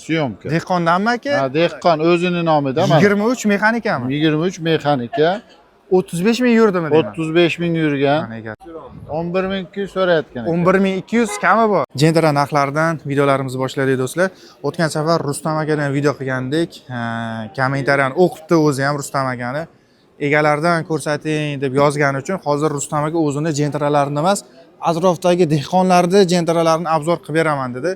Syomka. Dehqondanmi aka? Ha, dehqon o'zini nomida mana. 23 mexanikami? 23 mexanika. 35 ming yurdimi demak? 35 ming yurgan. Mana ega. 11 200 so'rayotgan ekan. 11 200 kami bor. Gentra narxlaridan videolarimizni boshladik do'stlar. O'tgan safar Rustam akadan video qilgandik. Kommentariyani o'qibdi o'zi ham Rustam akani. Egalaridan ko'rsating deb yozgani uchun hozir Rustam aka o'zini Gentralarini emas, atrofdagi dehqonlarni Gentralarini обзор qilib beraman dedi.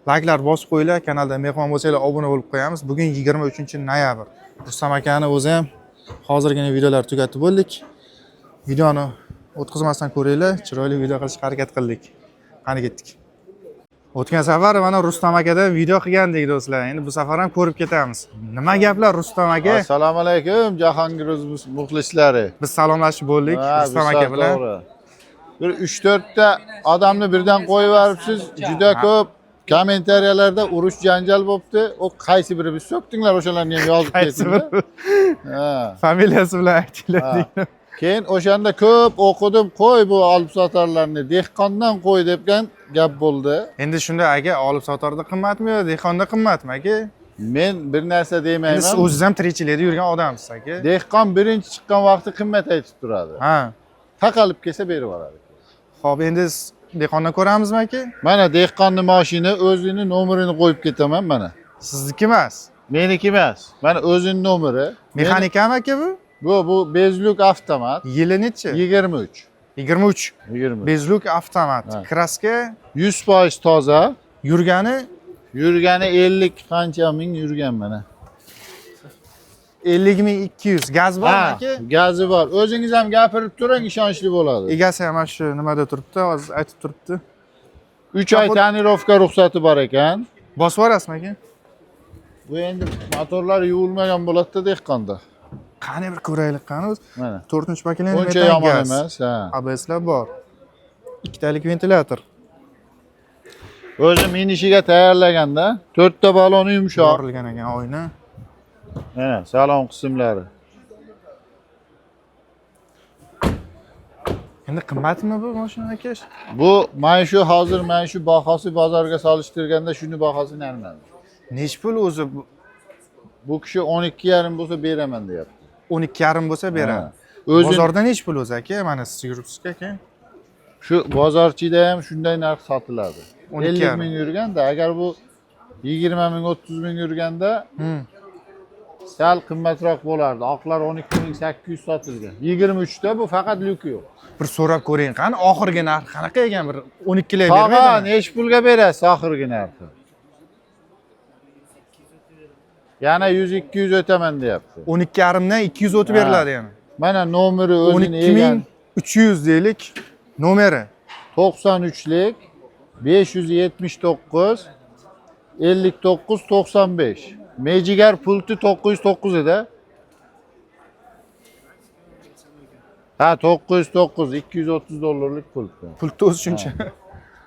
Layklar bosib qo'yinglar, kanalda mehmon bo'lsanglar obuna bo'lib qo'yamiz. Bugun 23 noyabr. Rustam akani o'zi ham hozirgina videolar tugatib bo'ldik. Videoni o'tkazmasdan ko'ringlar, chiroyli video qilishga harakat qildik. Qani ketdik. O'tgan safar mana Rustam akadan video qilgandik do'stlar. Endi bu safar ham ko'rib ketamiz. Nima gaplar Rustam aka? Assalomu alaykum Jahongir o'z muxlislari. Biz salomlashib bo'ldik Ha, Rustam bizlar aka bilan. to'g'ri. Bir 3-4 ta odamni birdan qo'yib yuboribsiz. Juda ko'p kommentariyalarda urush janjal bo'libdi. O qaysi biri biz so'kdinglar o'shalarni ham yozib Qaysi ketinglar. bir Ha. familiyasi bilan aytinglar Ha. deydi. Keyin o'shanda ko'p o'qidim, qo'y bu olib sotarlarni dehqondan qo'y debgan gap bo'ldi. Endi shunda aka olib sotarda qimmatmi yo dehqonda qimmatmi aka? Men bir narsa Endi siz demayman. o'zingiz ham tirikchilikda yurgan odamsiz aka. Dehqon birinchi chiqqan vaqti qimmat aytib turadi. Ha. Taqalib kelsa berib yuboradi. Xo'p, endi siz dehqondan ko'ramizmi aka? Mana dehqonni mashina o'zini nomerini qo'yib ketaman mana. Sizniki emas. Meniki emas. Mana o'zini nomeri. Mexanikami aka bu? Bu без люк avtomat. Yili nechi? 23. 23. 23. Без люк avtomat. Ha. Краска 100% toza. yurgani Yurgani 50 qancha ming yurgan mana. 50 200. Gaz bormi Ha, aka? gazi bor. O'zingiz ham gapirib turing, ishonchli bo'ladi. Egasi ham mana shu nimada turibdi, hozir aytib turibdi. 3 oy tonirovka ruxsati bor ekan. Bosib yuborasizmi aka? Bu endi motorlar yuvilmagan bo'ladi-da dehqonda. Qani bir ko'raylik, qani o'zi. Mana. 4 поколение Uncha metan yomon gaz. emas, ha. ABSlar bor. Ikkitalik ventilyator. O'zi minishiga tayyorlaganda, to'rtta baloni yumshoq. Yorilgan ekan oyna. Mana salon qismlari. Endi qimmatmi bu mashina aka? Bu mana shu hozir mana shu bahosi bozorga solishtirganda shuni bahosi normal. Nech pul o'zi? Bu? Bu kishi 12,5 bo'lsa beraman deyapti. 12,5 bo'lsa beradi. Ha. O'zi Bozorda nech pul o'zi aka? Mana siz yuribsiz aka. shu bozorchida ham shunday narx sotiladi. 12,5. 50 ming yurganda, agar bu 20 ming 30 ming yurganda sal qimmatroq bo'lardi. Oqlar 12 800 sotilgan. 23 ta bu faqat люки yo'q. Bir so'rab ko'ring, qani oxirgi narx qanaqa ekan bir 12 lay Tog'a, bermaydimi? nechi pulga berasiz oxirgi narxi? Yana 100-200 o'taman deyapti. 12,5 dan 200 o'tib Ha. beriladi yana. Mana nomeri o'zini egan 12 300 deylik nomeri. 93lik 579 59 95. Mejigar pulti 909 edi. Ha, 909 230 dollarlik pult. Pultni o'zi shuncha.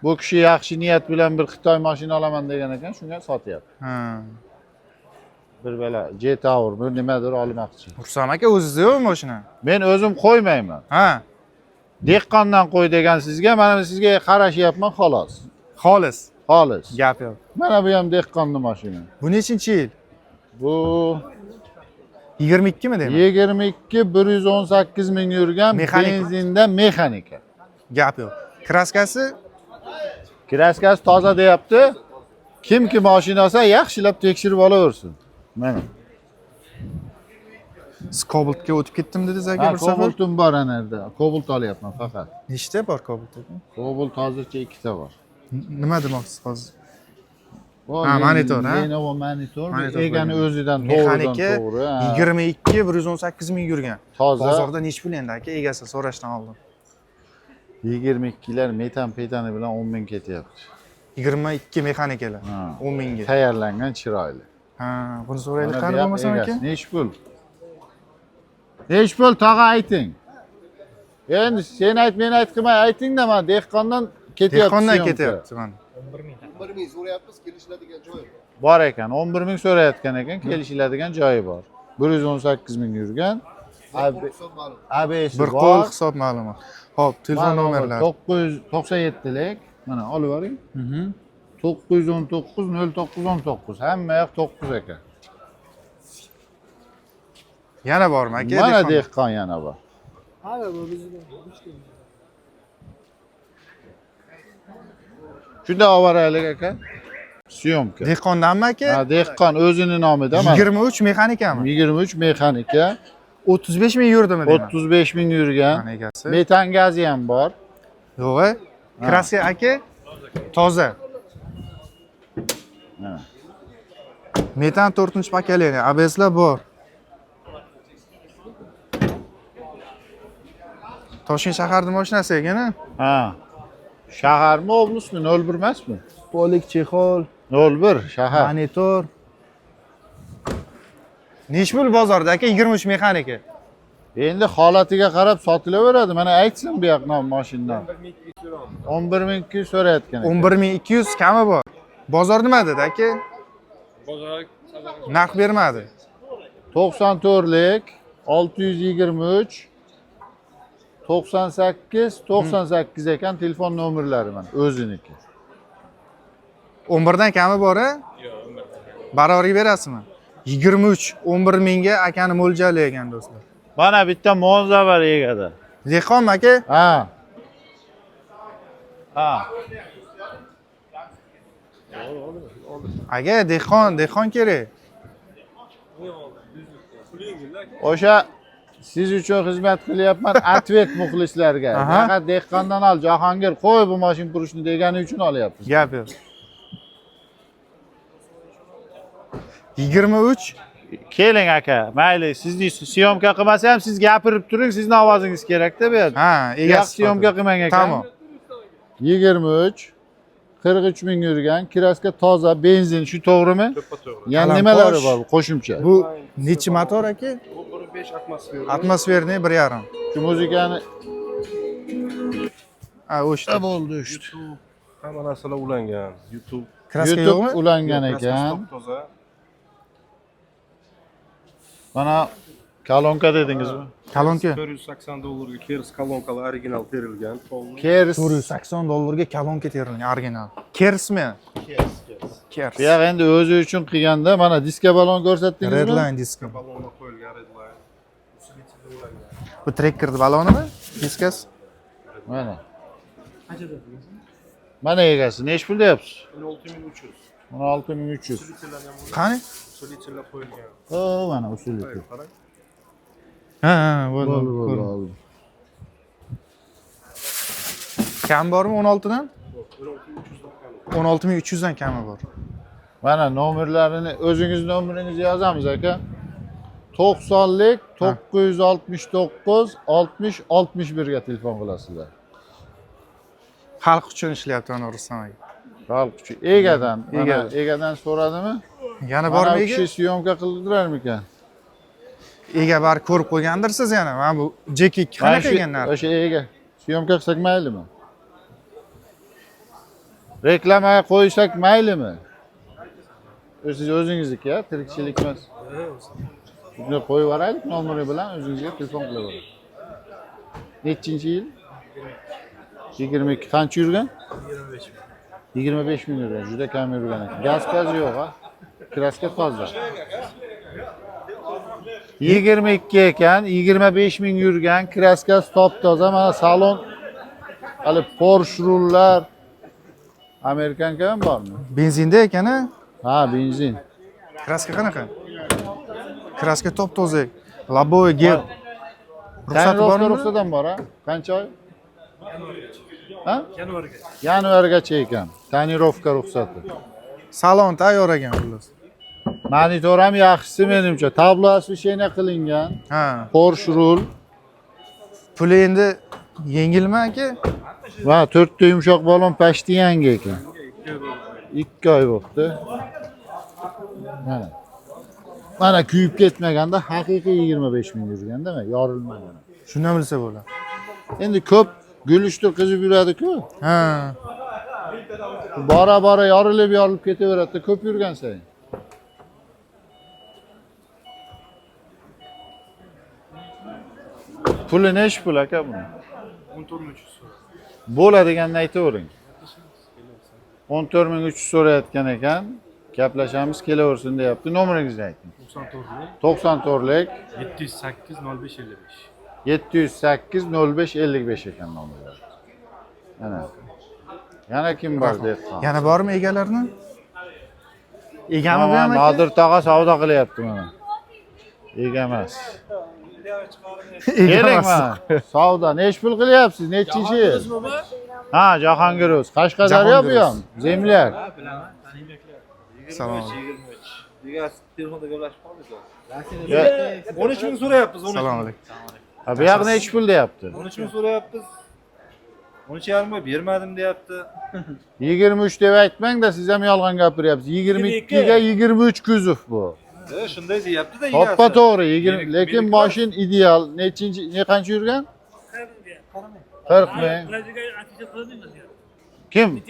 Bu kishi yaxshi niyat bilan bir Xitoy mashina olaman degan ekan, shunga sotyapti. Ha. Bir bala J-Tower bir nimadir olmoqchi. Rustam aka o'zingizda yo'qmi mashina? Men o'zim qo'ymayman. Ha, Dehqondan qo'y degan sizga, mana sizga qarashyapman xolos. xolis. Xolis. Gap yo'q. Mana bu ham dehqonni mashina. Bu nechinchi yil? Bu 22 mi demak? 22 118 ming yurgan Mexanik. benzinda mexanika. Gap yo'q. Краска si Краска si toza deyapti. Kimki mashina olsa yaxshilab tekshirib olaversin. Mana. Siz Cobaltga o'tib ketdim dedingiz aka Ha, bir safar. Cobaltim bor ana yerda. Cobalt olyapman faqat. Nechta bor Cobalt aka? Cobalt hozircha ikkita bor. Nima demoqchisiz hozir? O, Ha, monitor, ha? Lenovo monitor. Monitor Egani qo'ygan. o'zidan to'g'ridan Mexanika to'g'ri. Ha. 22 118 ming yurgan. Toza. Bozorda nechi pul endi aka egasi so'rashdan oldin? 22lar metan petani bilan 10 ming ketyapti. 22 mexanikalar. Ha. 10 mingga. Tayyorlangan chiroyli. Ha, buni so'raylik Mana qani bu ham bo'lmasam aka? egasi. Nechi pul? Nechi pul tog'a ayting. Endi sen ayt, men ayt qilmay ayting-da, mana dehqondan ketyapti. Dehqondan syomka. ketyapti mana. 1 ming so'rayapmiz, kelishiladigan joyi bor. Bor ekan, 11 ming so'rayotgan ekan, kelishiladigan joyi bor. 118 ming yurgan. Bir hisob ma'lum. ABS Bir qo'l hisob ma'lumot. Xo'p, telefon nomerlari. 997lik. Mana olib boring. 919 09 19. Hamma yoq 9 ekan. Yana bormi aka? Mana Dehqon? dehqon yana bor. Shunda olib aka. Syomka. Dehqondanmi aka? Ha, dehqon o'zini nomida mana. 23 mexanikami? 23 mexanika, 35 ming yurdimi demak? 35 ming yurgan. Mana egasi. Metan gazi ham bor. Yo'q, kraska aka toza. Ha. Metan 4-pokoleniya, ABSlar bor. Toshkent shaharning mashinasi ekan a? Ha. Shaharmi, oblastmi? 01 emasmi? Polik, chexol, 01 shahar. monitor. Nechi pul bozorda aka 23 mexanika? Endi holatiga qarab sotilaveradi. Mana aytsin bu yoqdan mashinadan. 11200 so'rayotgan ekan. 11200 kami bor. Bozor nima dedi aka? Narx bermadi. 94lik 623 98 98 ekan telefon nomerlari mana o'ziniki. 11 dan kami bor a? Yo'q, 11. Barobarga berasizmi? 23 11 mingga akani mo'ljali ekan do'stlar. Mana bitta Monza bor egada. Dehqonmi aka? Ha. Ha. Aka, dehqon, dehqon kerak. O'sha siz uchun xizmat qilyapman ответ muxlislarga. Aha. Faqat dehqondan ol, Jahongir qo'y bu mashina purishni degani uchun olyapmiz. Gap yo'q. 23 Keling aka, mayli, sizni syomka qilmasa ham siz gapirib turing, sizni ovozingiz kerak-da bu yerda. Ha, Egasi egasi syomka qilmang aka. Tamom. 23 43 ming yurgan, kraska toza, benzin, shu to'g'rimi? To'ppa-to'g'ri. Yana Qalam nimalari qo'sh. bor qo'shimcha? Bu nechi motor aka? Bu 1.5 atmosfera. Atmosferniy 1.5. Shu muzikani Ha, o'shda. bo'ldi o'shdi. Hamma narsalar ulangan. YouTube. Kraska YouTube yo'qmi? ulangan Kraskasi ekan. top-toza. Mana kolonka dedingizmi? Kolonka. 480 dollarga Kers kolonkalar original terilgan. Polni. Kers. 480 dollarga kolonka terilgan original. Kersmi? Kers, Kers. Kers. Bu yoq endi o'zi uchun qilganda mana diska balon ko'rsatdingizmi? Redline diska. Balonlar qo'yilgan Redline. Усилитель ulangan. Bu trekkerni balonimi? Diskasi? Mana. Mana egasi, nechi pul deyapsiz? 16300. 16300. Усилитель lar ham ulangan. Qani? Усилитель lar qo'yilgan. O, mana usuliki. Qarang. Ha, ha, bo'ldi. Bo'ldi, bo'ldi, ko'rdim. oldi. Kam bormi 16 dan? 16300 dan kam. 16300 dan kami bor. Mana nomerlarini o'zingiz nomeringizni yozamiz aka. 90lik 969 60 61 ga telefon qilasizlar. Xalq uchun ishlayapti mana Rustam aka. Xalq uchun egadan, mana Egadan. egadan so'radimi? Yana Mana bormi bu ega? kishi syomka qildirarmikan? Ega bari ko'rib qo'ygandirsiz yana. Mana bu Jeki 2 Mana qanaqa shu ekan narxi? o'sha ega syomka qilsak maylimi? Reklamaga qo'ysak maylimi? O'zingiz o'zingizniki, a, tirikchilik emas. Shuni qo'yib yuboraylik nomeri bilan o'zingizga telefon qilaveradi. Nechinchi yil? 22. Qancha yurgan? 25 ming. 25 ming yurgan, juda kam yurgan ekan. Gaz paz yo'q, ha? Kraska toza. 22 ekan, 25 ming yurgan, kraskasi top toza. Mana salon hali Porsche rullar Amerikanka ham bormi? Benzinda ekan a? Ha, benzin. Kraska qanaqa? Kraska top toza. Laboy gel. Ruxsati Tonirovka bormi? ruxsat ham bor, ha? Qancha oy? Ha? Yanvargacha ekan. Tonirovka ruxsati. Salon tayyor ekan xullas. Monitor ham yaxshisi menimcha. Tablo osvещение qilingan. Ha. Porsche rul Puli endi yengilmi aka? va to'rtta yumshoq balon pashti yangi ekan. 2 oy bo'pti. Mana. Mana kuyib ketmaganda haqiqiy 25 ming yurganda, yorilmagan. Shundan bilsa bo'ladi. Endi ko'p gulishtir qizib yuradi-ku. Ha. Bora bora yorilib yorilib ketaveradi ko'p yurgan sayin. Puli nechi pul aka buni? 14300. Bo'ladiganini aytavering. 14 300 so'rayotgan ekan. Gaplashamiz, kelaversin deyapti. Nomeringizni ayting. 94lik 708 05 55. 708 05 55 ekan nomerlar. Mana. Yana kim bor dehqon? Yana bormi egalarni? Egami bu Mana ham aka? Nodir tog'a savdo qilyapti mana. Ega emas. Ega Keling emas. mana. Savdo nech pul qilyapsiz? Nechinchi yil? Ha, Jahongir o'z. Qashqadaryo bu ham. Земляк. Salom. Telefonda gaplashib qoldik. Ya, 13 ming so'rayapmiz, 13. Salom alaykum. Ha, bu yoq nech pul deyapti? 13 ming so'rayapmiz. 13,5 ga bermadim deyapti. 23 deb aytmang-da, siz ham yolg'on gapiryapsiz. 22 ga 23 kuzov bu. E, shunday deyapti-da To'ppa to'g'ri, 20, Menik- lekin menik mashin ideal. Nechinchi, ne qancha yurgan? 40 ming. Kim?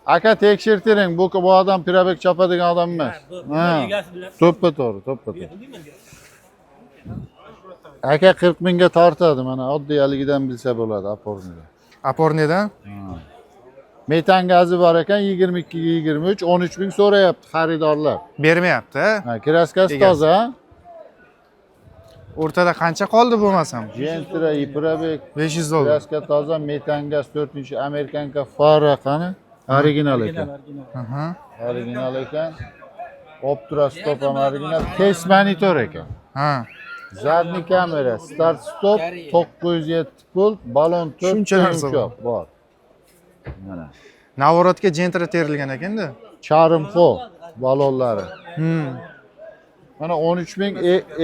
Aka tekshirtiring, bu odam пробег chopadigan odam emas. Ha. To'ppa to'g'ri, to'ppa to'g'ri. Aka 40 mingga tortadi mana oddiy haligidan bilsa bo'ladi опорный da. Опорный dan? Metan gazi bor ekan 22 ga 23 13 ming so'rayapti xaridorlar. Bermayapti. A? Ha, краска si Egasi. toza. O'rtada qancha qoldi bo'lmasam? Gentra, и пробег, 500 dollar. краска toza, metan gaz 4-chi американка fara qani? Original ekan. Aha. Original ekan. Optra stop ham original. Test monitor ekan. Ha. Задний kamera, start stop 907 pult, balon 4 Shuncha narsa bor. bor. Mana. Наворот ga Gentra terilgan ekanda. Charmxo balonlari. Mana 13 ming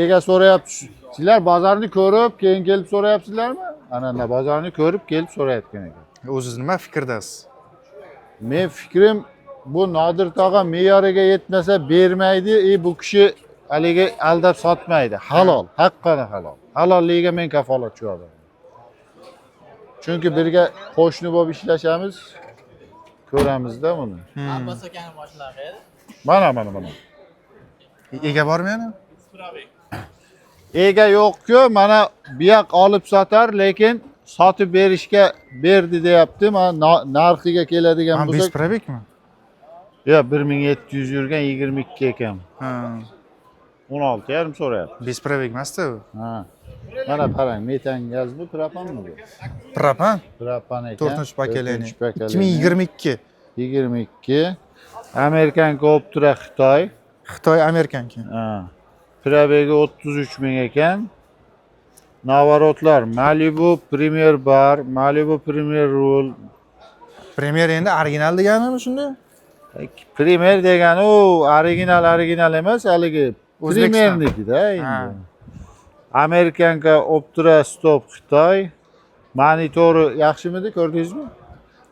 ega so'rayapti. Sizlar bozorni ko'rib, keyin kelib so'rayapsizlarmi? Ana bozorni ko'rib kelib so'rayotgan ekan. O'zingiz nima fikrdasiz? Men fikrim bu Nodir tog'a me'yoriga yetmasa bermaydi, bu kishi haligi aldab sotmaydi. Halol, haqqani halol. Halolligiga men kafolatchi odamman. Chunki birga qo'shni bo'lib ishlashamiz, ko'ramizda buni. Abbos akani mashinalari qayerda? Mana mana mana. Ega bormi yana? Ega yo'q-ku, mana bu yoq olib sotar, lekin sotib berishga berdi deyapti. Mana narxiga keladigan Ha, bo'lsak, без пробег mi? yo'q 1700 yurgan 22 ekan. Ha. 16,5 so'rayapti. Без пробег emasda bu. Ha. Mana qarang, metan gaz bu propanmi bu? Propan. Propan ekan. 4- поколение. 4 поколение. 2022. 22. Amerikan Optra Xitoy. Xitoy Amerikanki. Ha. Пробег i 33 ming ekan. Наворот lar Malibu Premier bar, Malibu Premier Rule. Premier endi original deganimi shunda? Premier degani u original original emas, haligi O'zbekiston. Premiernikida Ha. endi. Американка Optra Stop Xitoy. Monitori yaxshimidi, ko'rdingizmi?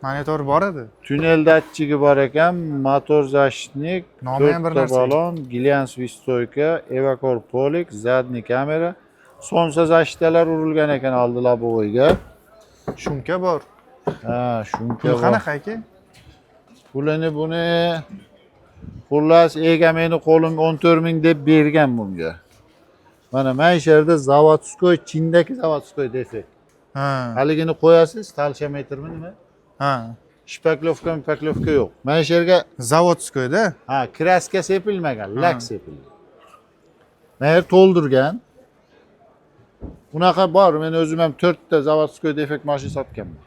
Monitor bor edi. Tunel datchigi bor ekan, motor защитник, Nomi ham bir to'rtta narsa. balon, глянцевый стойка, evakor polik, задний kamera, солнцезащита lar urilgan ekan oldi лобовой ga. Шумка bor. Ha, шумка Pul bor. qanaqa aka? Pulini buni xullas ega meni qo'lim 14 ming deb bergan bunga. Mana shu yerda заводской, Chindagi заводской defekt. Ha. Haligini qo'yasiz, толщинометр mi nima? Ha. Шпаклёвка, шпаклёвка yo'q. Mana shu yerga Заводской da. ha, краска sepilmagan, lak sepilgan. Mana yer to'ldirgan. Unaqa bor, men o'zim ham 4 ta заводской defekt mashina sotganman.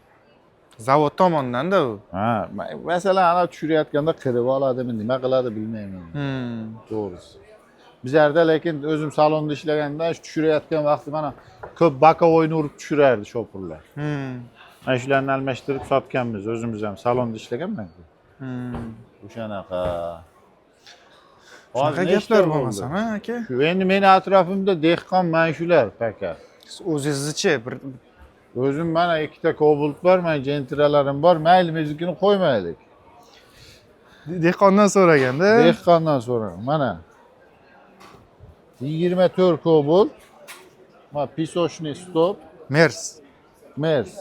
Zavod tomonidan-da u. Ha, masalan, ana tushirayotganda qirib oladimi, nima qiladi bilmayman. To'g'risi. Bizlarda lekin o'zim salonda ishlaganda shu tushirayotgan vaqti mana ko'p боковой ni urib tushirardi shopurlar. Mana shularni almashtirib sotganmiz o'zimiz ham salonda ishlaganman. O'shanaqa. Shunaqa Hozir nechta gaplar bo'ldi? bo'lmasam, ha aka? Shu endi meni atrofimda dehqon mana shular paka. Siz o'zingiznichi bir O'zim mana ikkita Cobalt bor, mana Gentralarim bor. Mayli, biznikini qo'ymaylik. Dehqondan so'raganda. Dehqondan so'rang. Mana 24 Cobalt. Mana песочный stop, Mers. Mers.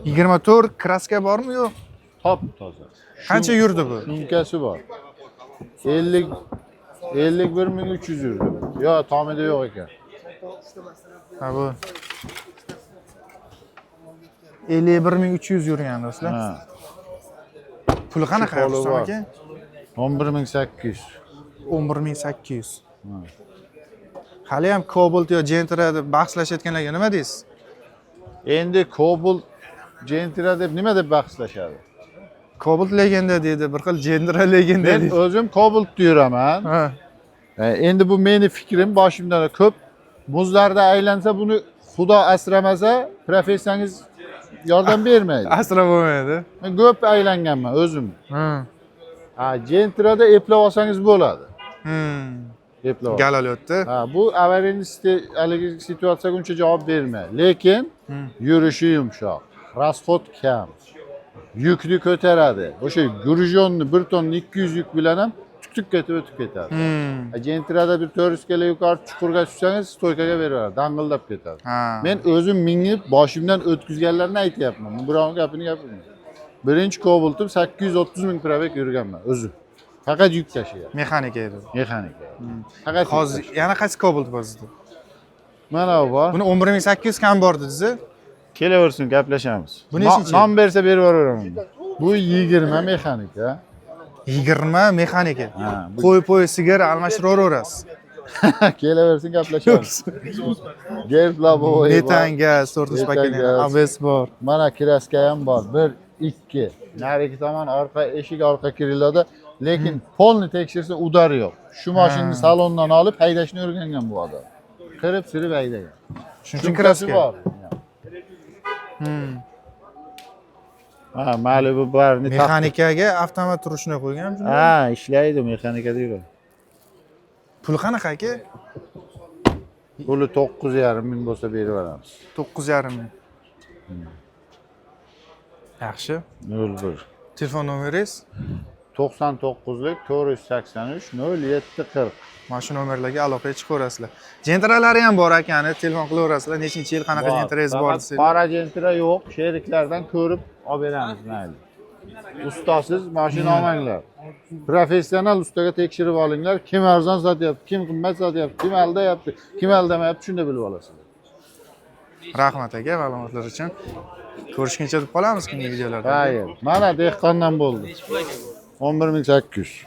24 краска bormi yo'q? Top toza. Qancha yurdi bu? Шумка si bor. 50 51 300 yurdi. Yo, tomida yo'q ekan. Ha bu. 51 300 yurgan, do'stlar. Ha. Puli qanaqa, Chexoli Rustam bor. aka? 11 800. 11 800. Hali ham Cobalt yo Gentra deb bahslashayotganlarga nima deysiz? Endi Cobalt, Gentra deb nima deb bahslashadi? Cobalt legenda deydi, bir xil Gentra legenda Men deydi. o'zim Cobalt yuraman. Ha. Endi bu meni fikrim, boshimdan ko'p muzlarda aylansa, buni xudo asramasa, professiyangiz yordam bermaydi. Asrab bo'lmaydi. Men ko'p aylanganman o'zim. Ha. Ha, Gentrada eplab olsangiz bo'ladi. Eplab. Гололёд da. Ha, bu аварийный haligi situatsiyaga uncha javob bermaydi. Lekin yurishi yumshoq, расход kam. Yukni ko'taradi. O'sha груженный 1 tonna 200 yuk bilan ham tuk tuk ketib o'tib ketadi. Gentrada bir 400 kilo yuqori chuqurga tushsangiz, стойка ga beraveradi, dang'illab ketadi. Ha. Men o'zim minib boshimdan o'tkazganlarni aytyapman. Birovning gapini gapirmayman. Birinchi Cobalt'im 830 ming пробег yurganman o'zim. Faqat yuk tashiyapman. Mexanika edi. Mexanika. Faqat yuk Hozir tashiyapman. yana qaysi Cobalt bor sizda? Mana bu bor. Buni 11 800 kam bor dedingiz. Kelaversin, gaplashamiz. Bu nechinchi? Nom bersa berib yuboraman. Bu 20 mexanika. 20 mexanika. Ha, bu- Qo'y po'y sigir almashtiraverasiz. Kelaversin, gaplashamiz. Gerb лобовой bor. Metan gaz, to'rtinchi Metan поколение, gaz. ABS bor. Mana краска ham bor. 1 2. Narigi tomon orqa eshik, orqa kiriladi. Lekin полный tekshirsa, удар yo'q. Shu mashinani salondan olib haydashni o'rgangan bu odam. Qirib surib haydagan. Shuning uchun Sumkasi краска. Bor. Ha, Malibu barini. Mexanikaga avtomat turishini qo'ygan shunda. Ha, ishlaydi, mexanikada yuradi. Puli qanaqa, aka? Puli 9,5 ming bo'lsa berib yuboramiz. 9,5 ming. Yaxshi. 01. Telefon nomeringiz? 99lik 483 07 40. Mana shu nomerlarga aloqaga chiqaverasizlar. Gentralari ham bor akani, telefon qilaverasizlar. Nechinchi yil, qanaqa Gentrangiz bor desanglar. Qora Gentra yo'q, sheriklardan ko'rib olib beramiz, mayli. Ustasiz mashina olmanglar. Professional ustaga tekshirib olinglar. Kim arzon sotyapti, kim qimmat sotyapti, kim aldayapti, kim aldamayapti, shunda bilib olasizlar. Rahmat, aka, ma'lumotlar uchun. Ko'rishguncha deb qolamiz keyingi videolarda. Xayr. Mana dehqondan bo'ldi. 11 800.